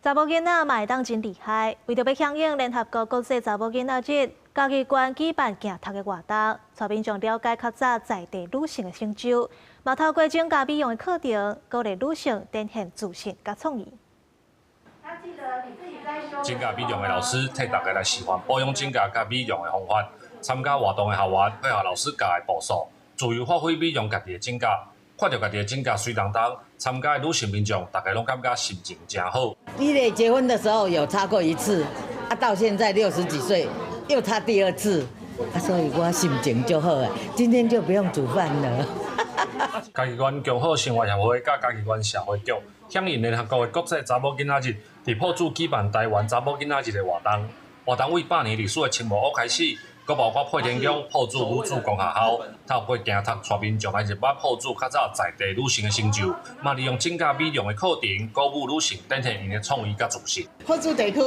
查某囡仔嘛會當真厲害，為著欲響應聯合國國際查某囡仔日，嘉義縣舉辦行讀的活動，帶民眾了解較早在地女性的成就，嘛透過增加美容的課程，鼓勵女性展現自信佮創意。指甲美容的老師替大家來示範保養指甲佮美容的方法。參加活動的學員配合老師教的步數，自由發揮美容家己的指甲。看著家己的指甲媠當當，參加的女性民眾，大家攏感覺心情誠好。伊咧結婚的時候有擦過一次，啊，到現在60幾歲又擦第二次，啊，所以我心情就好啊，今天就不用煮飯了。嘉義縣共好生活協會佮嘉義縣社會局響應聯合國的國際查某囡仔日，佇朴子舉辦台灣查某囡仔日的活動。活動對百年歷史的青木屋開始，閣包括配天宮、朴子女子公學校，透過行讀帶民眾來認識朴子較早在地女性的成就，嘛利用指甲美容的課程，鼓舞女性展現𪜶的創意佮自信。朴子地區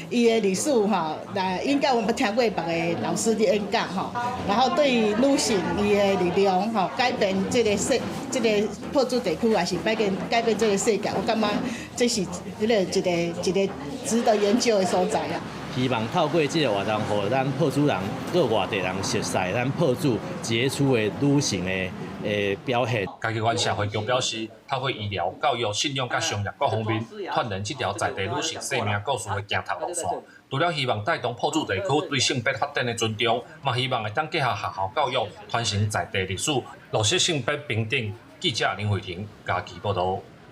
伊的歷史吼，來應該我們聽過別个老師的演講吼，然後對女性伊的力量吼，改變這个世，這个朴子地區也是改變改變這个世界，我感覺這是彼个一個一個值得研究的所在啊。希望透過這個活動，予咱朴子人、閣外地人熟悉咱朴子傑出的女性的的表現。嘉義縣社會局表示，透過醫療、教育、信仰佮商業各方面，串連這條在地女性生命故事的行讀路線。除了希望帶動朴子地區對性別發展的尊重，嘛希望會當結合學校教育，傳承在地歷史，落實性別平等。記者林慧婷嘉義報導。